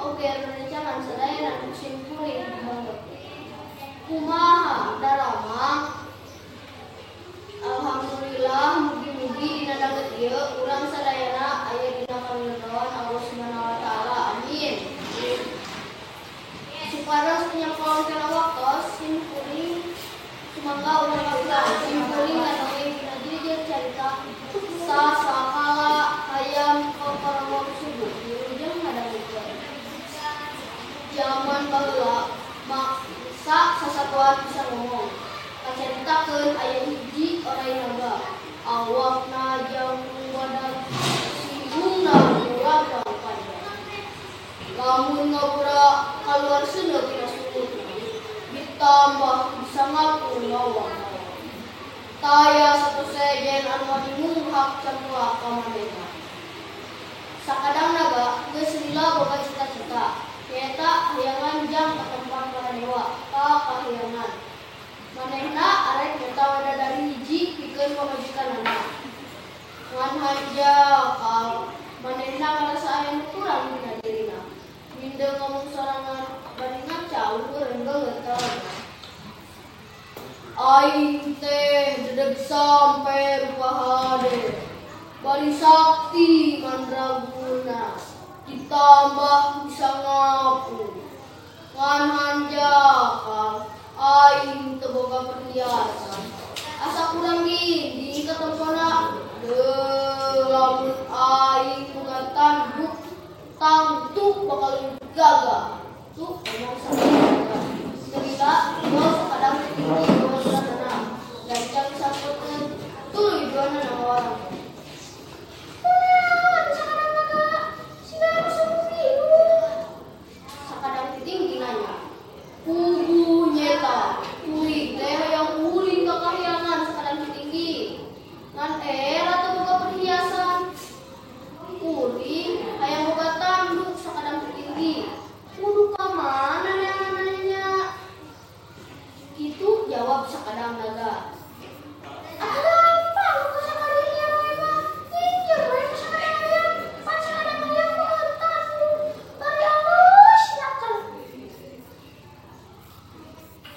Oge rerencangan sadayana nu sim kuring pibanggep. Kumaha daramang? Alhamdulillah mugi-mugi dina danget ieu urang sadayana aya dina karidhoan Allah Subhanahu wa taala. Amin. Supados teu nyangkolongkeun waktos sim kuring sumangga urang kawitan. Sim kuring ngadongeng dina jeujeur carita Sasakala Hayam Kokorongok Subuh wilujeng ngadangukeun. Jaman baheula maksa sasatoan bisa ngomong. Kacaritakeun aya hiji oray naga. Awakna jangkung badag sindungna mulampang panjang. Lamun ngabura kaluar seuneu tina sungutna. Ditambah bisa ngapung ngawang. Taya satu sejen anu madingunghak cemplak ka manehna. Sakadang naga geus lila boga cita-cita. Nyaeta hayang nganjang ka tempat para dewa ka kahyangan. Manehna arek menta widadari hiji pikeun pamajikanana. Ngan hanjakal manehna ngarasa aya nu kurang dina dirina. Minde ngomong sorangan bari ngaca luhureun beungeut kawana. Aing teh dedeg sampe rupa hade. Bari sakti mandraguna ditambah bisa ngapung. Ngan hanjakal aing teu boga perhiasan. Asa kurang ginding katempona. Deuh lamun aing boga tanduk tangtu bakal leuwih gagah. Tuh ngomong sakadang. Cerita gua sakadang tinggi gua sadana. Gancang sapoteun tuluy duanana ngawarang. Kunaon sakadang naga? Siga anu sumpiuh. Sakadang tinggi nanya. Kubu nyeta, kuring teh hayang ulin ka kahyangan sakadang tinggi. Ngan era teu boga perhiasan. Kuring hayang boga tanduk sakadang tinggi. Kudu ka mana neanganna? Kitu jawab sakadang naga. Atuh gampang ku sakadang liar we mah. Nginjem we ka sakadang hayam. Pan sakadang hayam boga tanduk. Bari alus naker.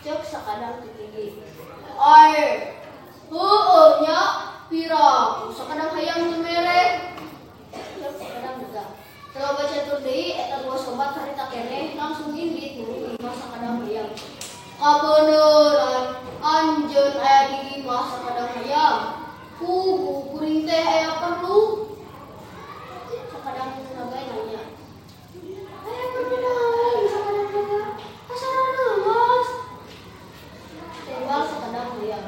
Ceuk sakadang tinggi. Ae, heueuh nya piraku sakadang hayam teu mere. Ceuk sakadang naga. Teu loba catur deui eta dua sobat harita keneh langsung indit nurung imah sakadang hayam. Kabeneran anjeun aya di imah sakadang hayam. Kubu kuring teh aya perlu. Sakadang naga nanya. Aya perlu naon sakadang naga? Asa rareuwas. Tembal sakadang hayam.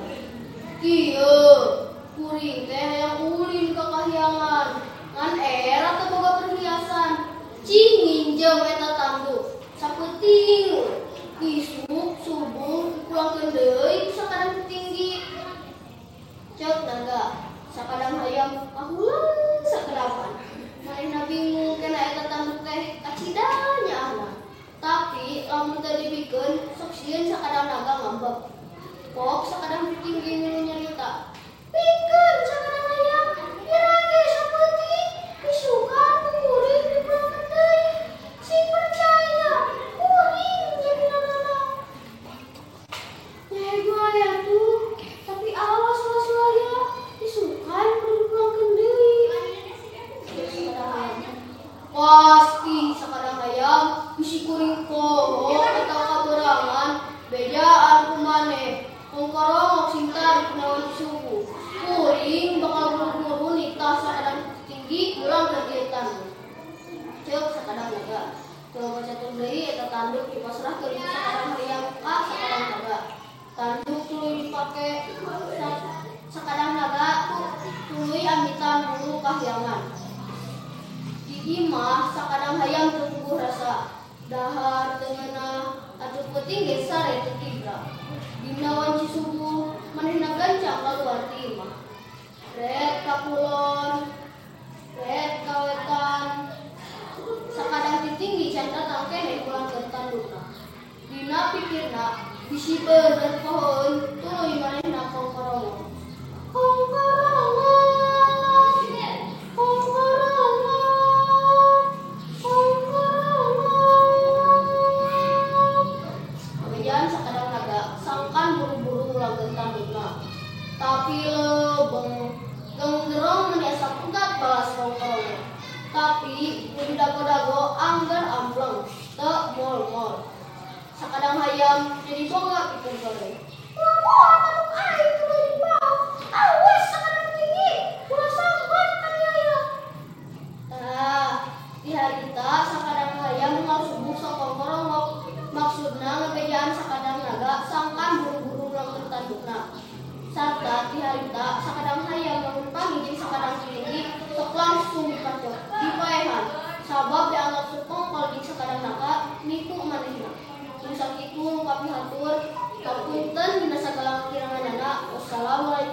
Kieu kuring teh hayang ulin ka kahyangan. Ngan era teu boga perhiasan. Cing nginjem eta tanduk. Sapeuting we. Isuk subuh dipulangkeun deui ku sakadang tinggi. Ceuk naga. Sakadang hayam kahulang sakedapan. Manehna bingung kena eta tanduk teh kacida nyaahna. Tapi lamun teu dibikeun sok sieun sakadang naga ngambek. Pok sakadang tinggi milu nyarita. Pikeun sakadang hayam pira ge sapeuting isukan ku kuring dipulangkeun deui. Sing percaya kuring jadi nanana. Nya bae atuh, tapi awas ulah sulaya isukan kudu dipulangkeun deui. Ceuk sakadang hayam. Pasti sakadang hayam bisi kuring poho atawa kaberangan bejaan ku maneh. Kongkorongok sing tarik naon subuh. Kuring bakal buru-buru nitah sakadang tinggi ulang ka ieu tanduk. Ceuk sakadang naga. Teu loba catur deui eta tanduk dipasrahkeun ku sakadang hayam ka sakadang naga. Tanduk tuluy dipake sakadang naga tuluy amitan bulu kahyangan. Di imah sakadang hayam teu puguh rasa. Dahar teu ngeunah atuh peuting ge sare teu tibra. Dina wanci subuh manehna gancang kaluar ti imah. Ret ka kulon, ret ka wetan. Sakadang titinggi can datang keneh pulangkeun tandukna. Dina pikirna bisi bener pohoeun tuluy manehna kongkorongok. Kongkorongok, kongkorongok, kongkorongok. dago angger ampleng, teu mol-mol. Sakadang hayam jadi boga pikeun goreng. Moal tanduk aing kudu dibawa. Awas sakadang tinggi, ulah sambat ka aya. Tah, di harita sakadang hayam unggal subuh sok kongkorongok. Maksudna ngebejaan sakadang naga sangkan buru-buru nulangkeun tandukna. Sarta di harita sakadang hayam lamun panggih jeung sakadang tinggi sok langsung dipacok, dipaehan. Sabab dianggap sekongkol jeung sakadang naga nipu manehna. Mung sakitu nu kapihatur, kapunten dina sagala kakiranganana. Wassalamualaikum.